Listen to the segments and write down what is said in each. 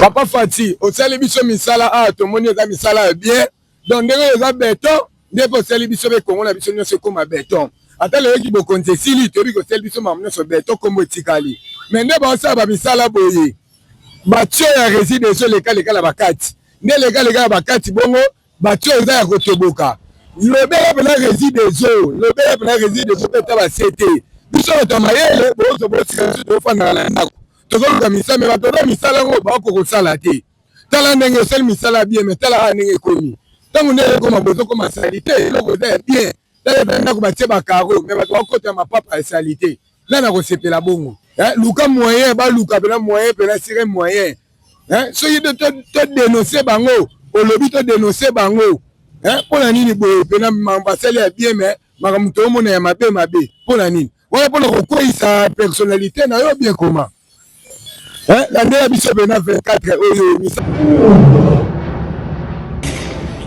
Papa Fatshi, osali biso misala awa, tomoni eza misala ya bien. Donc ndenge oyo eza beton, nde mpe osali biso mpe Kongo na biso nyonso ekóma beton. Ata leyoki bokonzi esili, toyebi kosali biso makambo nyonso beton, nkombo etikali. Mais nde baosala bamisala boye, batio ya Regideso elekaleka na bakati, nde elekaleka na bakati bongo batio eza ya kotoboka. Lobela mpena Regideso, lobela mpena Regideso mpe ata basie te. Biso bato ya mayele bozwa botika biso tofandaka na ndako, tozoluka misala, mais bato baza misala yango bakoki kosala te. Tala ndenge osali misala ya bien, mais tala kaka ndenge ekomi. Ntango ndenge ekoma bozokoma saleté, eloko eza ya bien. Tala eza ndako batie bacarreaux, mais bato bakota mapapa ya saleté. Nani akosepela bongo? Luka moyen, baluka mpena moyen, mpena sire moyen. Soki todénonce bango, olobi todénonce bango mpona nini boye? Mpena makambo basali ya bien, mais makambo toomona ya mabe mabe, mpona nini wana? Mpona kokweyisa personnalité na yo bien koma landela biso mpena 24 oyo.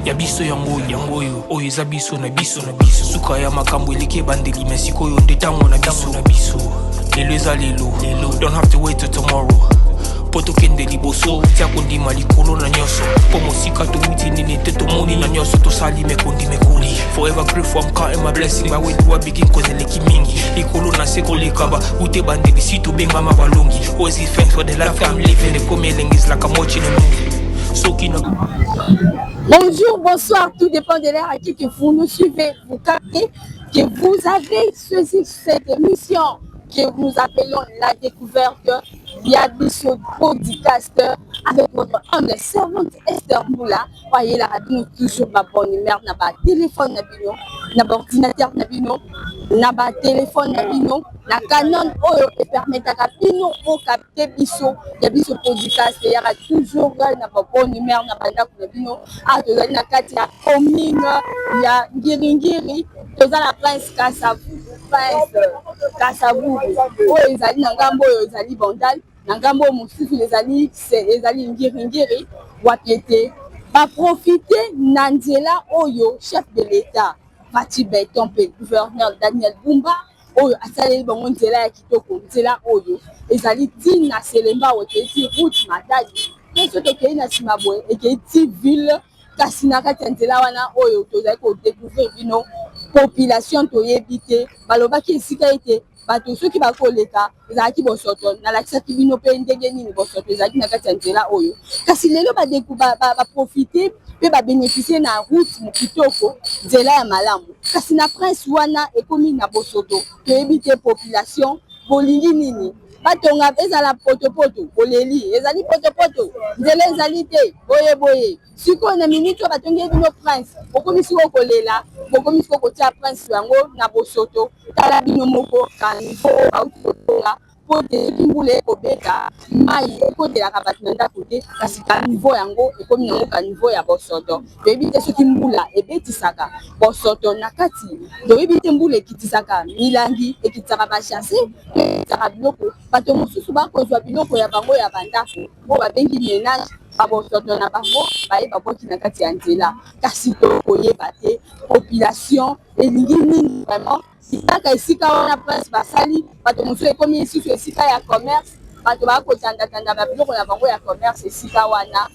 Ya biso yango, yango oyo, oyo eza biso na biso na biso. Suka ya makambo eleki ebandeli, mais sikoyo nde ntango na biso na biso. Lelo eza lelo lelo, don't have to wait till tomorrow mpo tokende liboso. Tia kondima likolo na nyonso, mpo mosika towuti nini te, tomoni na nyonso tosali mekondi mekoli. Forever grateful, I'm counting my blessing. By where do I begin? 'Cause eleki mingi likolo na se koleka ba ute bandeli si tobengama balongi. Always give thanks for the life I'm living. Ekomi elengi, is like I'm watching a movie. Soki na Bonjour, bonsoir, tout dépend de l'heure à qui que vous nous suivez, vous captez que vous avez saisi cette émission que nous appelons La Découverte Ya Biso Podcast avec votre humble servante Esther Moula. Voyez la radio toujours ma bonne humeur, na ba téléphone na bino, na ba ordinateur na bino, na ba téléphone na bino, na Canon oyo epermettaka bino bocapter biso ya biso podcast eyaka toujours na ba bonne humeur na bandako na bino. Awa tozali na kati ya commune ya Ngiringiri, toza na Prince Kasavubu. Prince Kasavubu oyo ezali na ngambo oyo ezali Bandal, na ngambo oyo mosusu ezali Ngiringiri, wapi ete baprofite na nzela oyo chef de l'État Fatshi Béton mpe gouverneur Daniel Bumba oyo asaleli bango nzela ya kitoko. Nzela oyo ezali ntina Selembao, ekei ti route Matadi, mpe soki tokei na nsima boye ekei ti ville. Kasi na kati ya nzela wana oyo tozali kodécouvrir bino, population toyebi te, balobaki esika ete bato soki bakoleka ezalaki bosoto. Nalakisaki bino mpe ndenge nini bosoto ezalaki na kati ya nzela oyo. Kasi lelo baprofite mpe babénéficie na route kitoko, nzela ya malamu, kasi na Prince wana ekomi na bosoto. Toyebi te population bolingi nini. Batonga ezala potopoto, boleli ezali potopoto, nzela ezali te boye boye. Sikoyo na minute oyo batongi bino Prince, bokomi sikoyo kolela, bokomi sikoyo kotia Prince yango na bosoto. Tala bino moko caniveau bauti kotonga mpo te soki mbula ekobeta, mai ekotelaka bato na ndako te. Kasi caniveau yango ekomi nango caniveau ya bosoto. Toyebi te soki mbula ebetisaka bosoto na kati, toyebi te mbula ekitisaka milangi, ekitisaka basachets, ekitisaka biloko. Bato mosusu bakozwa biloko ya bango ya bandako oyo babengi ménage, babosoto na bango baye babwaki na kati ya nzela. Kasi tokoyeba te population elingi nini vraiment. Kaka esika wana Prince basali, bato mosusu ekomi lisusu esika ya commerce, bato bakotandatanda babiloko na bango ya commerce esika wana.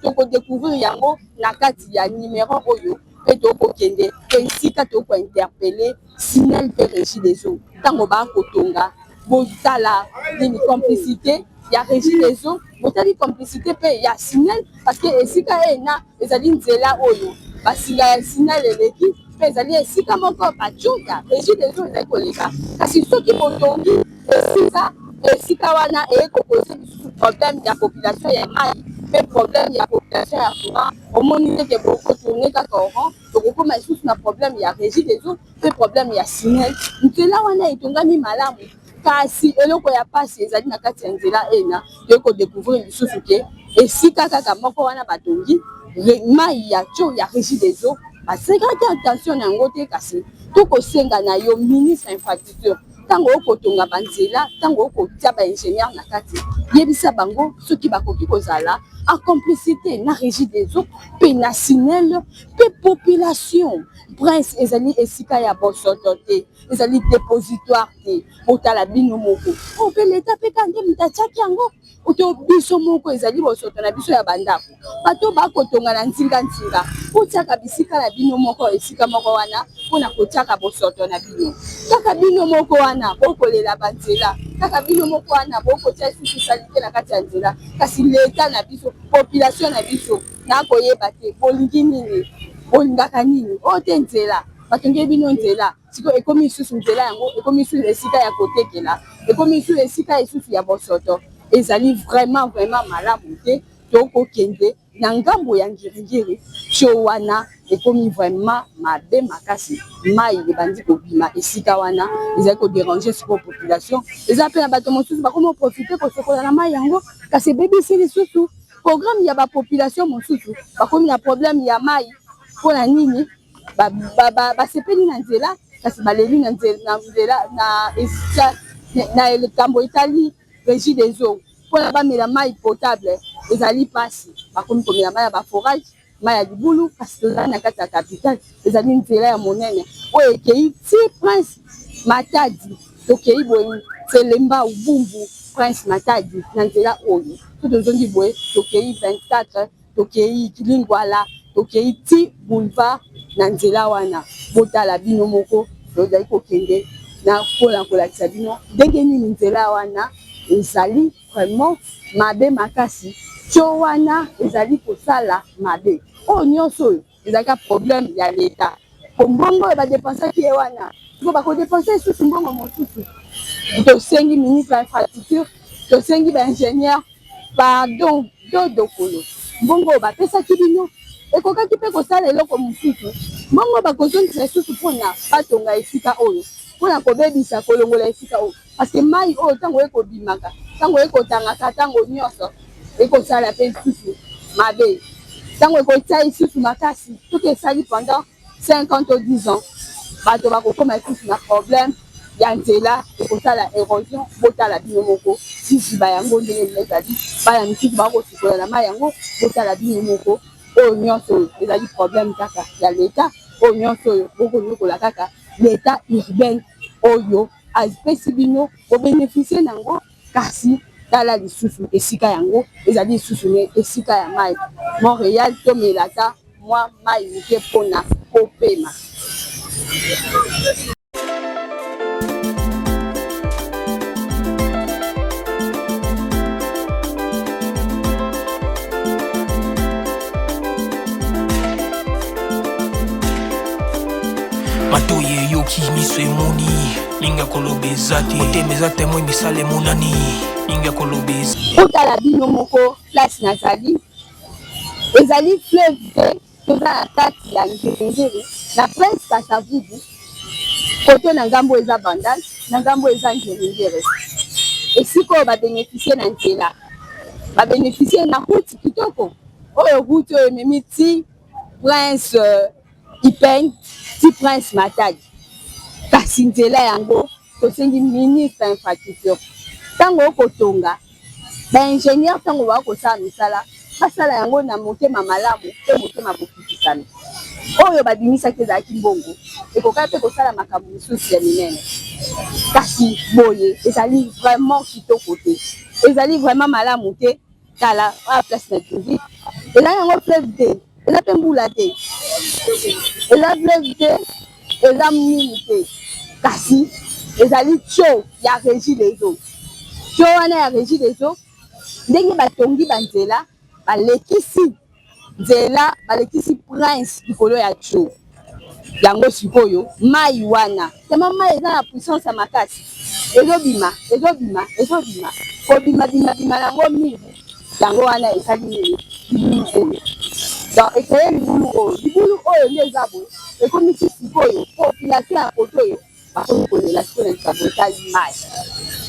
Tokodécouvrir yango na kati ya numero oyo, mpe tokokende mpe esika tokointerpeller SNEL mpe Régie des eaux. Ntango bakotonga, botala nini complicité ya Régie des eaux, botali complicité mpe ya SNEL, parce que esika ena ezali nzela oyo basinga ya SNEL eleki, mpe ezali esika moko batio ya Régie des eaux ezali koleka. Kasi soki botongi esika wana, eye kopose lisusu problème ya population ya mai mpe problème ya population ya courant. Omoni teke bokotourne kaka rond, tokokóma lisusu na problème ya Régie des eaux mpe problème ya SNEL. Nzela wana etongami malamu, kasi eloko ya pasi ezali na kati ya nzela ena, toyei kodécouvrir lisusu ke esika kaka moko wana batongi, mai ya tuyau ya Régie des eaux basekaki attention na yango te. Kasi tokosenga na yo, ministre infrastructure, ntango okotonga banzela, ntango okotia baingénieur na kati, yebisa bango soki bakoki kozala. En complicité na Regie des eaux mpe na SNEL mpe population. Prince ezali esika ya bosoto te, ezali depositoire te. Botala bino moko. Oyo mpe leta mpe kaka nde moto atiaki yango to biso moko ezali bosoto na biso ya bandako. Bato bakotonga na nzinganzinga, botiaka bisika na bino moko esika moko wana mpo na kotiaka bosoto na bino. Kaka bino moko wana bokolela banzela, kaka bino moko wana bokotia lisusu salite na kati ya nzela. Kasi leta na biso, population na biso, nakoyeba te bolingi nini, bolingaka nini? Oyo te nzela, batongeli bino nzela, sikoyo ekomi lisusu nzela yango ekomi lisusu esika ya kotekela, ekomi lisusu esika lisusu ya bosoto. Ezali vraiment vraiment malamu te. Tokokende na ngambo ya Ngiringiri, tio wana ekomi vraiment mabe makasi, mai ebandi kobima esika wana, ezali kodéranger sikoyo population. Eza mpe na bato mosusu bakomi koprofiter kosokola na mai yango, kasi ebebisi lisusu programme ya bapopulation mosusu, bakomi na problème ya mai. Mpona nini? Basepeli na nzela, kasi baleli na nzela na likambo etali Régie des eaux. Mpona bamela mai potable ezali mpasi, bakomi komela mai ya baforage, mai ya libulu. Kasi tozali na kati ya capitale, ezali nzela ya monene oyo ekei ti Prince Matadi. Tokei boye Selemba, Ubumbu, Prince Matadi na nzela oyo. So tozongi boye, tokei 24, tokei Kilingwala, tokei ti boulevard na nzela wana. Botala bino moko, tozali kokende na mpona kolakisa bino ndenge nini nzela wana ezali vraiment mabe makasi. Tio wana ezali kosala mabe. Oyo nyonso oyo ezalaka problème ya leta. Mbongo oyo badépensaki ye wana, siko bakodépenser lisusu mbongo mosusu. Tosengi ministre ya infrastructure, tosengi baingénieur, pardon, dodokolo mbongo oyo bapesaki bino ekokaki mpe kosala eloko mosusu. Mbongo bakozongisa lisusu mpona batonga esika oyo, mpona kobebisa, kolongola esika oyo, parce que mai oyo ntango ekobimaka, ntango ekotangaka, ntango nyonso ekosala mpe lisusu mabe. Ntango ekotia lisusu makasi, soki esali pendant 50 ou 10 ans, bato bakokóma lisusu na problème ya nzela, ekosala érosion. Botala bino moko siziba yango ndenge ezali, bana misusu bakosukola na mai yango. Botala bino moko, oyo nyonso oyo ezali problème kaka ya leta. Oyo nyonso oyo bokonyokola kaka leta urbaine oyo apesi bino kobénéficier nango. Kasi tala lisusu esika yango ezali lisusu ne esika ya mai. Montréal, tomelaka mwa mai moke mpona kopema. Matoyi eyoki, miso emoni, mingi koloba eza te, motema eza témoin, misala emonani, mingi koloba eza. Otala bino moko place nazali, ezali fleuve te. Toza na kati ya Ngiringiri na Prince Kasavubu. Kote na ngambo eza Bandal, na ngambo eza Ngiringiri, esika oyo babénéficier na nzela, babénéficier na route kitoko oyo, route oyo ememi ti Prince Ipen, ti Prince Matadi. Kasi nzela yango, tosengi ministre ya infrastructure, ntango okotonga, baingénieur ntango baa kosala misala, basala yango na motema malamu mpe motema bokitisami. Oyo babimisaki ezalaki mbongo ekokaki mpe kosala makambo misusu ya minene, kasi boye ezali vraiment kitoko te, ezali vraiment malamu te. Tala oya place na tungi, eza yango fleuve te, eza mpe mbula te, eza fleuve te, eza nini te, kasi ezali tuyau ya Régie des eaux. Tuyau wana ya Régie des eaux, ndenge batongi banzela, balekisi nzela, balekisi Prince likolo ya tuyau yango. Sikoyo mai wana tema, mai eza na puissance ya makasi, ezobima, ezobima, ezobima, kobima bima bima yango mingi. Yango wana esali nini? Libulu oyo. Donc ecréer libulu oyo, libulu oyo nde eza boye, ekomisi sikoyo population ya kote oyo bakomi kolela sikoyo na likambo etali mai.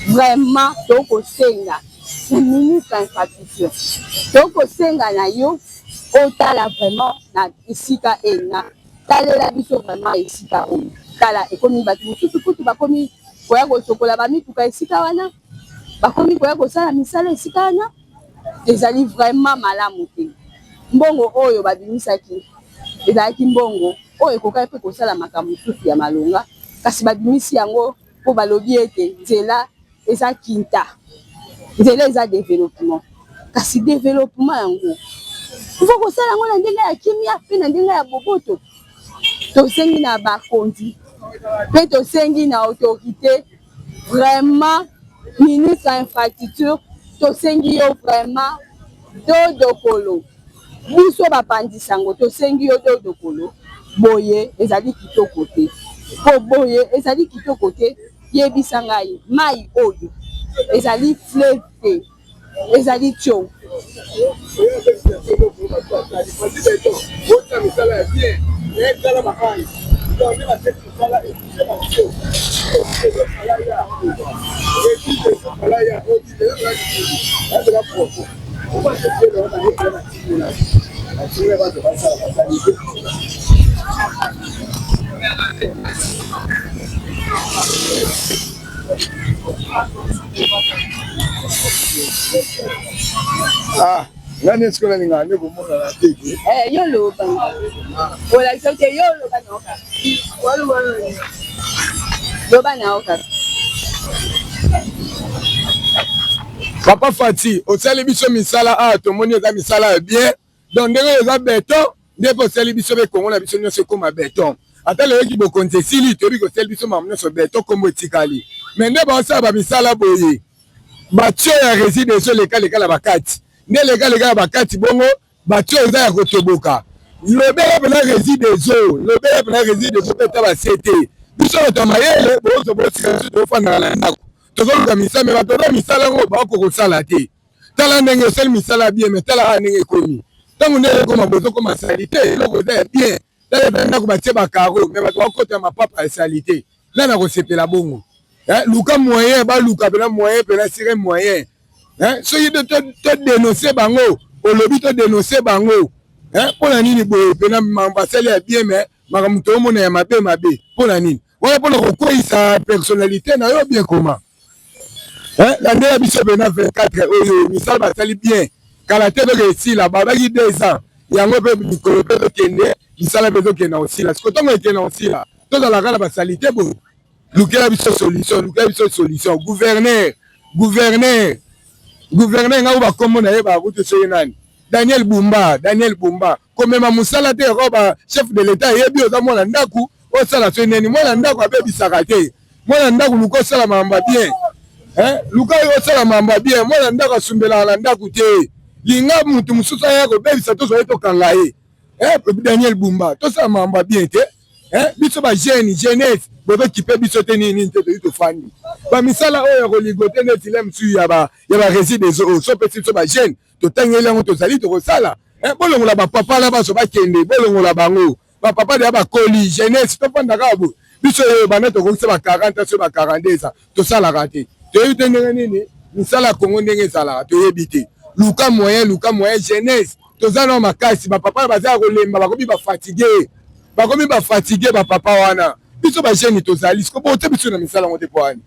Vraiment, tokosenga na ministre ya infrastructure, tokosenga na yo otala vraiment na esika ena, talela biso vraiment esika oyo. Tala, ekomi bato mosusu kutu bakomi koya kosokola bamituka esika wana, bakomi koya kosala misala esika wana. Ezali vraiment malamu te. Mbongo oyo babimisaki ezalaki mbongo oyo ekokaki mpe kosala makambo mosusu ya malonga, kasi babimisi yango mpo balobi ete nzela eza kinta, nzela eza developpement. Kasi developpement yango il faut kosala yango na ndenge ya kimia mpe na ndenge ya boboto. Tosengi na bakonzi mpe tosengi na autorite vraiment, ministre ya infrastructure, tosengi yo vraiment dodokolo, biso bapanzi sango tosengi yo dodokolo, boye ezali kitoko te, po boye ezali kitoko te. Yebisa ngai, mayi oyo ezali fleuve te, ezali tio. Ah, nga nde sikoyo nalingaka nde komonana te ke eh, yo loba olakisa te yo loba na oka loba na oka. Papa Fati, osali biso misala awa tomoni eza misala ya bien. Donc ndenge oyo eza beton nde mpe osali biso mpe Kongo na biso nyonso ekoma beton. Ata lelo ki bokonzi esili, toyebi kosali biso makambo nyonso beton, kombo etikali. Mais nde baosala ba misala boye, ba tuyau ya Regideso eleka leka na bakati, nde eleka leka na bakati bongo ba tuyau eza ya kotoboka. Lobela pena Regideso, lobela pena Regideso mpe ata ba sete. Biso bato ya mayele bozo botika biso tofandaka na ndako, tozoluka misala, mais bato baza misala yango bakoki kosala te. Tala ndenge osali misala bien, mais tala kaka ndenge ekomi. Ntango ndenge ekoma bozokoma salite, eloko eza ya bien. Tala eza ndako batie ba carreau, mais bato bakota mapapa ya salite. Nani akosepela bongo? Eh, luka moyen, baluka pena moyen, pena sire moyen. Eh, soki to denoncer bango, olobi to denoncer bango. Eh, pona nini boye pena mambo asali ya bien, mais makambo toomona ya mabe mabe. Pona nini? Wana pona kokweyisa personnalité na yo bien comment? Eh, landela biso pena 24 oyo misala basali bien kala te toke esila babaki 2 ans yango mpe mikolo mpe tokende misala mpe ezokende na kosila siko ntango ekende na kosila tozalaka na basalite boye lukela biso solution lukela biso solution gouverneur gouverneur gouverneur ngai bakombo na ye bakutu soki nani Daniel Bumba Daniel Bumba komema mosala te yoko ba chef de l'etat eyebi oza mwana ndako osala soki nini mwana ndako abebisaka te mwana ndako luka osala makambo ya bien eh? luka oyo osala makambo ya bien mwana ndako asumbelaka na ndako te linga motu mosusu aya kobebisa tozwa ye tokanga ye eh? Daniel Bumba tosala makambo ya bien te eh? Biso ba jeune jeunesse bozokipe biso te nini nini te toyi tofandi bamisala oyo ya koligote neti le mosusu ya ba ya ba résides oyo so opesi biso ba jeune totangeli yango tozali tokosala eh, bolongola bapapa na baso bakende bolongola bango bapapa deya bakoli jeunesse tofanda kaka boye biso oyo banda tokokisa ba 40 ans so ba 42 ans tosalaka te toyebi te ndenge nini misala ya Kongo ndenge ezalaka toyebi te luka moyen luka moyen jeunesse toza na makasi bapapa baza ya kolemba bakomi bafatigue bakomi bafatigue bapapa wana biso bajeune tozali siko bote biso na misala yango te po wani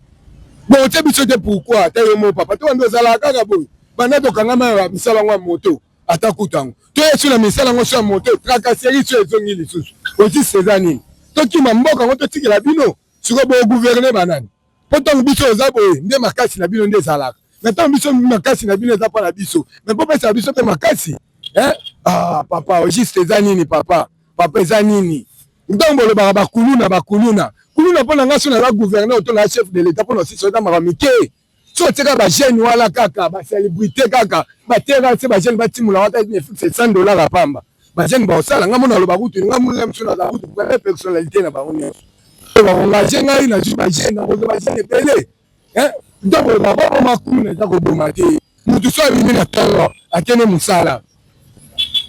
bote biso te pourquoi ata yo mo papa to bando ozalaka kaka boye banda tokangama ya misala yango ya moto ata kutu yango toye so na misala yango so ya moto tracasserie so ezongi lisusu ojiste eza nini tokima mboka yango totikela bino sikoyo bogouverne banani mpo ntango biso oza boye nde makasi na bino nde ezalaka me ntango biso makasi na bino eza mpo na biso me bopesa biso mpe makasi eh? Ah, papa ojiste eza nini papa papa eza nini ntango bolobaka bakuluna bakuluna kuluna mpo na ngai so naza gouverneur to na chef de l'etat mpo na osisi eza makambo mike So otika ba jeune wana kaka ba celebrite kaka ba terrasse ba jeune batimola wata fixe 100 dollars ya pamba ba jeune baosala nga mona aloba kutu nga mona miso naza kutu première personnalité na bango nyonso bakongage ngai nazwi ba jeune nakozwa ba jeune ebele donc baboma kuna eza koboma te motu so abimi na ntongo akende mosala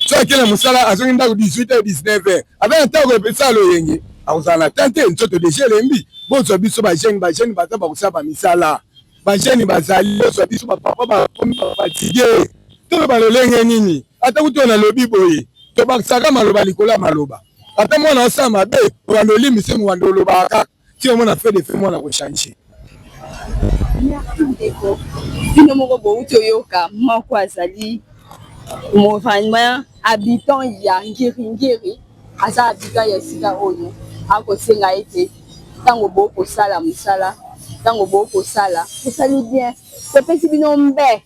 so akende mosala azongi ndako 18 h 19 h aza na ntango epesa loyenge akozala na temps te nzoto deja elembi bozwa biso bajeune bajeune baza bakosala bamisala bajeune bazali bozwa biso bapapa bakomi bafatigue toloba lolenge nini ata kutu oyo nalobi boye tobakisaka maloba likolo ya maloba ata mwana osala mabe obanda olimbise mobanda olobaka kaka ti omona fe de fe mwana kochange. Merci. Ndeko, bino moko bouti oyoka moko azali vraiment habitant ya Ngiringiri, aza habitant ya esika oyo. Akosenga ete ntango bokosala mosala, ntango bokosala, osali bien, topesi bino mbe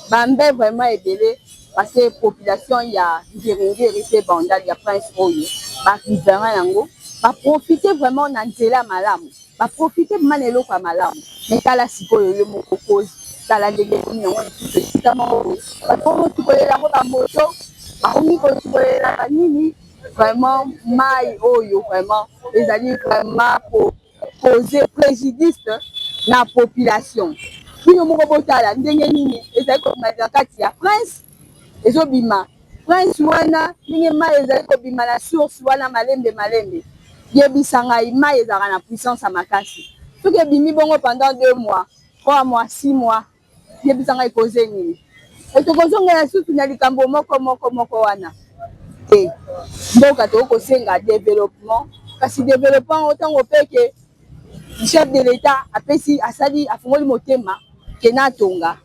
bambe vraiment ebele, parce que population ya Ngiringiri mpe Bandal ya Prince oyo, bariverain yango baprofite vraiment na nzela malamu, baprofite vraiment na eloko ya malamu. Mais tala sikoyo, yo moko cause, tala ndenge ekomi yango lisusu. Esika moko boye bato kotukolela yango, bamoto bakomi kotukolela banini. Vraiment mai oyo vraiment ezali vraiment causer préjudice na population. Bino moko botala ndenge nini ezali kobima na kati ya Prince, ezobima Prince wana, ndenge mai ezali kobima na source wana malembe malembe. Yebisa ngai, mai ezalaka na puissance ya makasi. Soki ebimi bongo pendant 2 mois, 3 mois, 6 mois, yebisa ngai, cause nini? Tokozongela susu na likambo moko moko moko wana te. Mboka tokoki kosenga développement, kasi développement oyo, ntango mpe ke chef de l'État apesi, asali, afungoli motema ke natonga,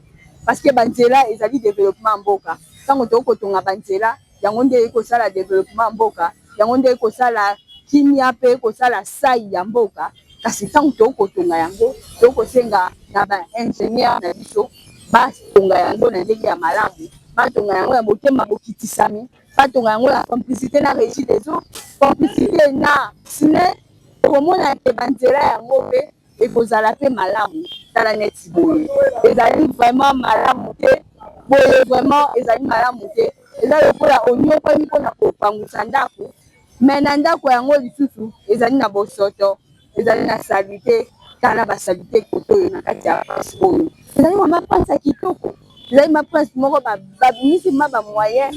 parce que banzela ezali développement ya mboka. Ntango tokoki kotonga banzela, yango nde ekosala développement ya mboka, yango nde ekosala kimia mpe ekosala sai ya mboka. Kasi ntango tokoki kotonga yango, tokoki kosenga na baingénieur na biso batonga yango na ndenge ya malamu, batonga yango ya motema bokitisami, batonga yango na complicité na Régie des eaux, complicité na SNEL. Okomona ke banzela yango mpe ekozala mpe malamu. Tala neti boye, ezali vraiment malamu te. Boye vraiment ezali malamu te. Eza lokola onyokwami mpona kopangusa ndako, mais na ndako yango lisusu ezali na bosoto, ezali na saleté. Tala basaleté kote oyo na kati ya Prince oyo. Ezali mama Prince ya kitoko, ezali ma Prince moko babimisi ma bamoyen,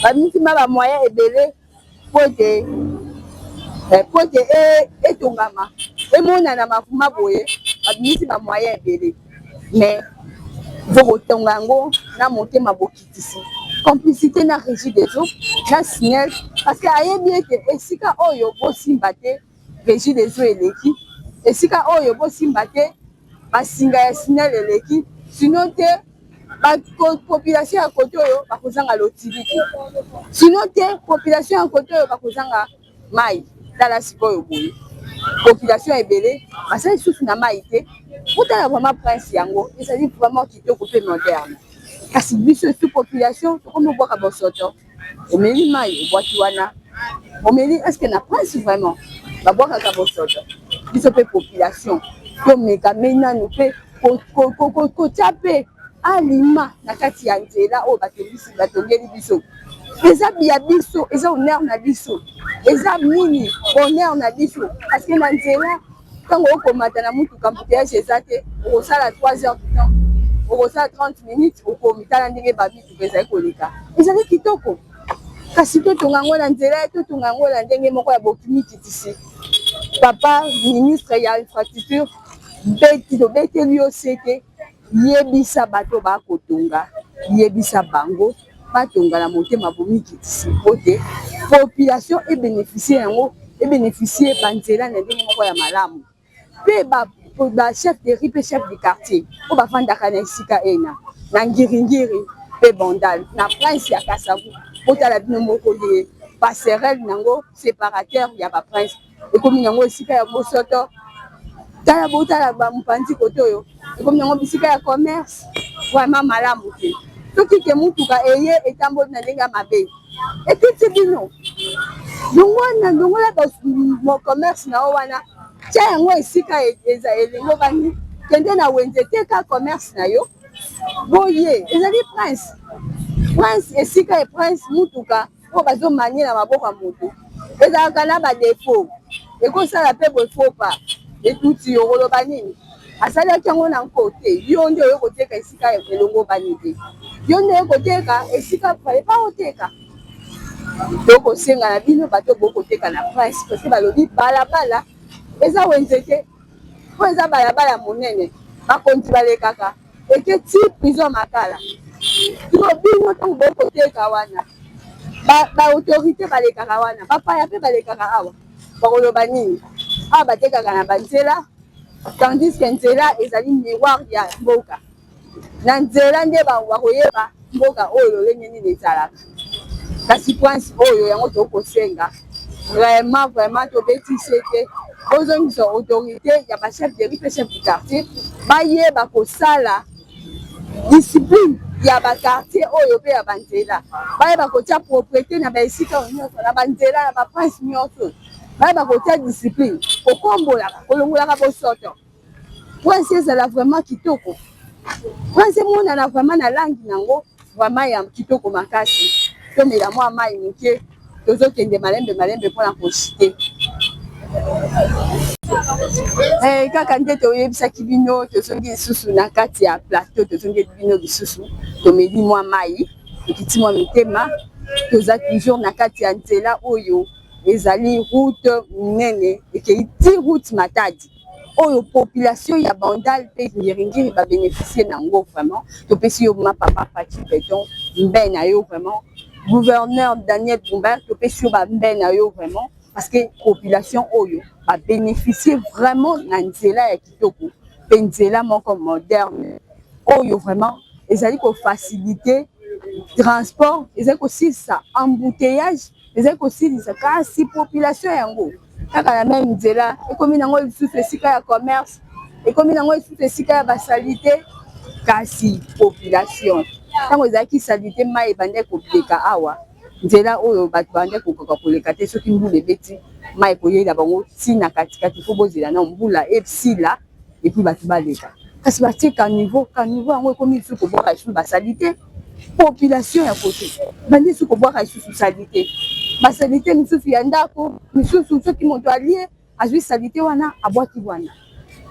babimisi ma bamoyen ebele po ete etongama, emonana mafuma boye. Babimisi bamoyen ebele, mais faut kotonga yango na motema bokitisi, complicité na Régie des eaux, na SNEL, parce que ayebi ete esika oyo bosimba te, Régie des eaux eleki, esika oyo bosimba te, basinga ya SNEL eleki. Sinon te, population ya kote oyo bakozanga lotiliki. Sinon te, population ya kote oyo bakozanga mai. Tala sikoyo boye, population ebele basali lisusu na mai te. Otala vraiment Prince yango ezali vraiment kitoko mpe moderne, kasi biso sous population tokomi obwaka bosoto. Omeli mai, obwaki wana, omeli. Est-ce na Prince vraiment babwakaka bosoto? Biso mpe population tomeka me nanu mpe kotia mpe alima na kati ya nzela oyo batongisi, batongeli biso. Eza ya biso, eza honneur na biso, eza nini, honneur na biso, parce que na nzela, ntango okomata na mutuka, embouteillage eza te, okosala 3 heures du temps, okosala 30 minutes, okomi. Tala ndenge bamituka ezali koleka, ezali kitoko. Kasi totonga yango na nzela, totonga yango na ndenge moko ya bokimikitisi. Papa ministre ya infrastructure, beti tobeteli yo sete, yebisa bato bakotonga, yebisa bango batonga na motema bomikitisi, po te population ebénéficie yango, ebénéficie banzela na ndenge moko ya malamu. Mpe bachef de rue mpe chef de quartier oyo bafandaka na esika ena na Ngiringiri mpe Bandal, na Prince ya Kasavu, botala bino moko ye passerelle nango, séparateur ya baprince, ekomi yango esika ya bosoto. Tala, botala bamopanzi kote oyo, ekomi yango bisika ya commerce. Vraiment malamu te. Soki ke mutuka eye etamboli na ndenge ya mabe, ekiti bino longwana, longola commerce na yo wana, tia yango esika elongobani, kende na wenze, teka commerce na yo. Boye ezali Prince, Prince esika ya Prince. Mutuka oyo bazomanie na maboko ya moto ezalaka na badéfauts, ekosala mpe boye faux pas, etuti. Okoloba nini? Asalaki yango na nko te. Yo nde oyo koteka esika elongobani te, yo nde oyo koteka esika fallait pas oteka. Tokosenga na bino bato bokoteka na Prince, parce que balobi balabala eza wenze te, mpo eza balabala monene, bakonzi balekaka eke ti prison Makala. Siko bino, ntango bokoteka wana, baautorité balekaka wana, bapaya mpe balekaka awa, bakoloba nini? Awa batekaka na banzela. Tandis que nzela ezali miroir ya mboka. Na nzela nde bakoyeba mboka oyo lolenge nini ezalaka. Kasi prince oyo yango tokoki kosenga vraiment vraiment tobeti sete bozongisa autorité ya ba chef de rue mpe chef du quartier bayeba kosala discipline ya ba quartier oyo mpe ya banzela, bayeba kotia propriété na baesika oyo nyonso, na banzela na ba prince nyonso, bayeba kotia discipline, kokombolaka, kolongolaka bosoto. Prince ezala vraiment kitoko, prince emonana vraiment na langi nango vraiment ya kitoko makasi. Tomela mwa mai moke, tozokende malembe malembe mpona kochite. Eh, kaka nde toyebisaki bino, tozongi lisusu na kati ya plateau, tozongeli bino lisusu, tomeli mwa mai, tokiti mwa mitema, toza toujours na kati ya nzela oyo ezali route monene ekei ti route Matadi, oyo population ya Bandal mpe Ngiringiri babénéficie nango. Vraiment topesi yo ma papa Fatshi Béton mbe na yo, vraiment gouverneur Daniel Bumba, topesi yo bambe na yo vraiment, parce que population oyo babénéficie vraiment na nzela ya kitoko mpe nzela moko moderne oyo vraiment ezali kofacilite transport, ezali kosilisa embouteillage, ezali kosilisa. Kasi population yango kaka na même nzela ekomi nango lisusu esika ya commerce, ekomi nango lisusu esika ya basaleté. Kasi population, ntango ezalaki saleté, mai ebandaki koleka awa, nzela oyo bato bandaki kokoka koleka te. Soki mbula ebeti, mai ekoyela bango ntina katikati, fo bozela na mbula esila et puis bato baleka. Kasi batie caniveau, caniveau yango ekomi lisusu kobwaka lisusu basaleté. Population ya kote bandi lisusu kobwaka lisusu saleté, basaleté misusu ya ndako, misusu soki moto alie, azwi saleté wana, abwaki wana.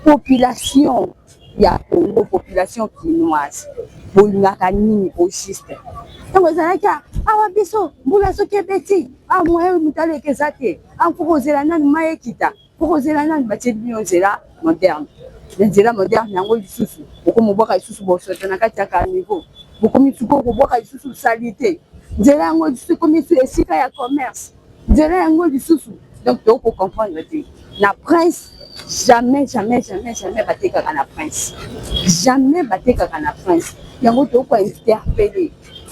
Population ya Congo, population kinoise, bolingaka nini au juste? Ntango ezalaki awa, biso mbula soki ebeti, moyen moto aleka eza te, mpo kozela nanu mai ekita, mpo kozela nanu batieli bino nzela moderne. Na nzela moderne yango lisusu bokomobwaka lisusu bosoto na kati ya caniveau, bokomi sikoyo kobwaka lisusu saleté. Nzela yango lisusu ekomi esika ya commerce, nzela yango lisusu. Donc tokocomprendre te. Na prince, jamais, jamais, jamais, jamais batekaka na prince, jamais batekaka na prince. Yango tokointerpeller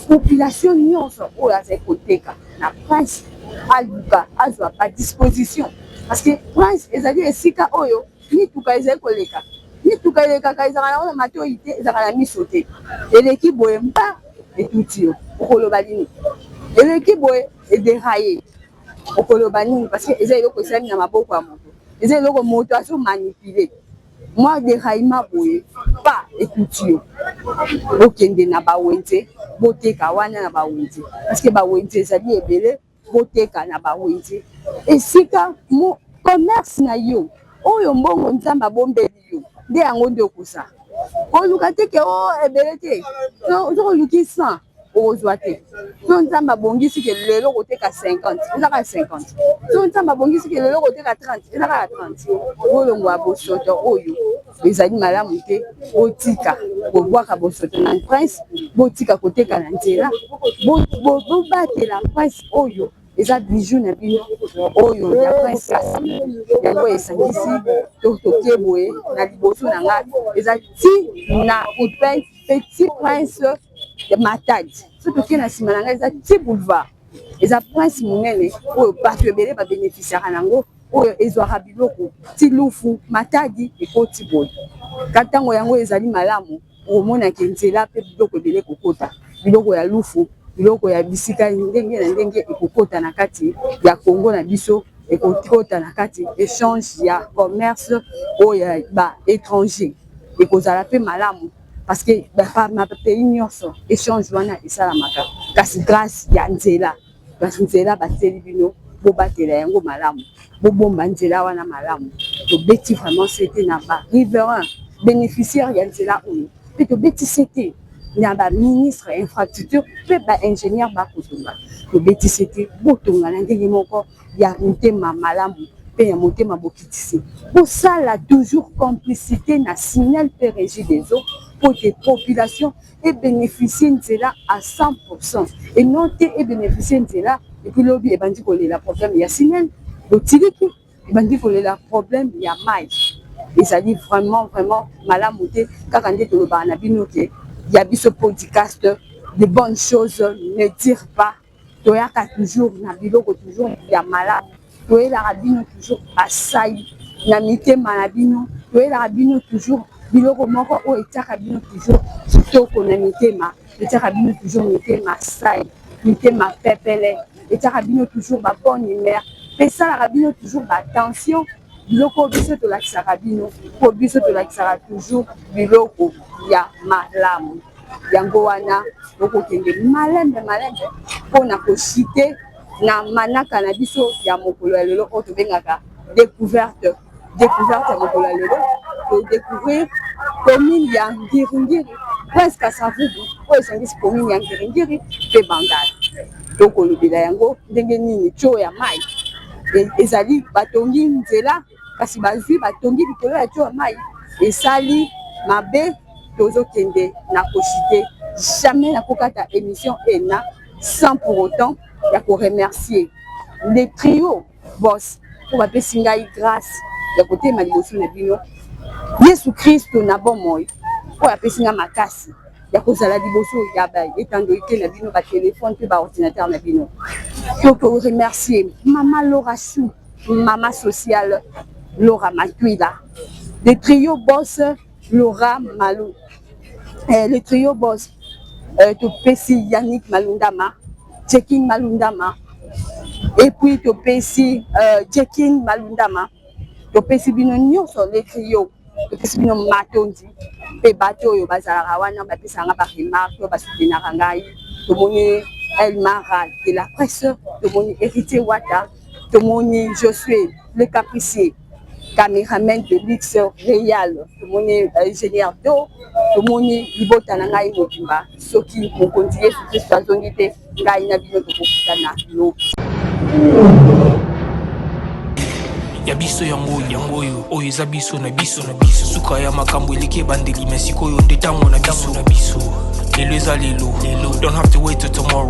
population nyonso oyo azali koteka na prince, aluka azwa badisposition, parce que prince ezali esika oyo mituka ezali koleka. Mituka elekaka, ezalaka nango na matoi te, ezalaka na miso te. Eleki boye mpa etuti yo, okoloba nini? Eleki boye, edérailler, okoloba nini? Parce que eza eloko esalami na maboko ya moto, eza eloko moto azomanipuler. Mwa déraillement boye pa etuti yo. Bokende na bawenze, boteka wana na bawenze, parce que bawenze ezali ebele. Boteka na bawenze, esika mo commerce na yo oyo mbongo Nzambe abombeli yo nde yango nde okosa. Koluka te ke o ebele te. Soki oluki 100, okozwa te. So Nzambe abongisi ke lelo koteka 50, eza kaka 50. So Nzambe abongisi ke lelo koteka 30, eza kaka 30. Bolongwa bosoto oyo ezali malamu te. Botika kobwaka bosoto na prince, botika koteka na nzela, bobatela prince oyo eza bijou na bino oyo ya prince. Kasi yango esangisi to toke boye na liboso na nga, eza ti na Ipin, petit prince ya Matadi. So toke na nsima na ngai, eza ti boulevard, eza prince monene oyo bato ebele babénéficiaka nango, oyo ezwaka biloko ti Lufu, Matadi, ekoti boye. Ka ntango yango ezali malamu, okomonake nzela mpe biloko ebele kokota, biloko ya Lufu, biloko ya bisika ndenge na ndenge ekokota na kati ya Congo na biso, ekokota na kati échange ya commerce oyo ya baétranger ekozala mpe malamu, parce que bapays nyonso échange wana esalamaka kasi grâce ya nzela. Kasi nzela batieli bino, bobatela yango malamu, bobomba nzela wana malamu. Tobeti vraiment sete na bariverain bénéficiaire ya nzela oyo, mpe tobeti sete na baministre ya infrastructure mpe baingénieur bakotonga. Tobeti sete, botonga na ndenge moko ya motema malamu mpe ya motema bokitisi. Bosala toujours complicité na SNEL mpe Régie des eaux po te population ebénéficie nzela à 100 et non te ebénéficie nzela et puis lobi ebandi kolela problème ya SNEL, botiliki ebandi kolela problème ya mai. Ezali vraiment vraiment malamu te. Kaka nde tolobaka na bino ke ya biso podcast de bonnes choses ne dire pas. Toyaka toujours na biloko toujours ya malamu, toyelaka bino toujours basai na mitema na bino, toyelaka bino toujours biloko moko oyo etiaka bino toujours kitoko na mitema, etiaka bino toujours mitema sai, mitema pepele, etiaka bino toujours ba bonne humeur, mpe esalaka bino toujours ba attention. Biloko oyo biso tolakisaka bino, mpo biso tolakisaka toujours biloko ya malamu. Yango wana bokokende malembe malembe mpo na koshite na manaka na biso ya mokolo ya lelo oyo tobengaka découverte. Découverte ya mokolo ya lelo, todécouvrir commune ya Ngiringiri, Prince Kasavubu, oyo esangisi commune ya Ngiringiri mpe Bandal. Tokolobela yango ndenge nini tio ya mai ezali batongi nzela, kasi bazwi batongi likolo ya tio ya mai, esali mabe. Tozokende na koshite. Jamais nakokata émission ena sans pour autant ya koremercier le trio boss mpo bapesi ngai grâce ya kotema liboso na bino. Yesu Kristo na bomoi oyo apesi ngai makasi ya kozala liboso ya baetandoike na bino, batelefone mpe baordinateur na bino. Tokoremercier mama Laura Chou, mama sociale Laura Matuila, le trio boss Laura Malou, le trio boss, topesi Yannick Malundama, Jekin Malundama, et puis topesi Jekin Malundama. Topesi bino nyonso le trio, topesi bino matondi. Mpe bato oyo bazalaka wana bapesaka nga baremarque, basoutenaka ngai. Tomoni Elmara de la presse, tomoni Héritier Wata, tomoni Josué le capricier, cameraman de luxe Réal, tomoni ingénieur do, tomoni libota na ngai mobimba. Soki mokonzi Yesu Kristo azongi te, ngai na bino tokokutana lobi. Ya biso yango yango oyo, oyo eza biso na biso na biso. Suka ya makambo eleki ebandeli, me sikoyo nde ntango na biso na biso. Lelo eza lelo lelo, don't have to wait till tomorrow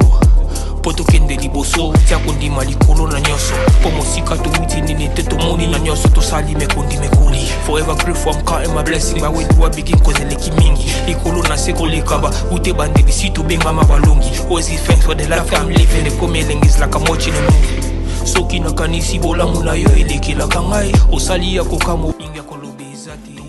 mpo tokende liboso. Tia kondima likolo na nyonso, mpo mosika towuti nini te, tomoni na nyonso tosali mekondi mekoli. Forever grateful, I'm counting my blessing. But where do I begin? Cause eleki mingi likolo na se koleka ba ute bandeli si tobengama balongi. Always give thanks for the life I'm living. Ekomi elengi, is like I'm watching a movie. Soki nakanisi bolamu na yo elekelaka ngai, osali ya kokamwa, mingi ya koloba eza te.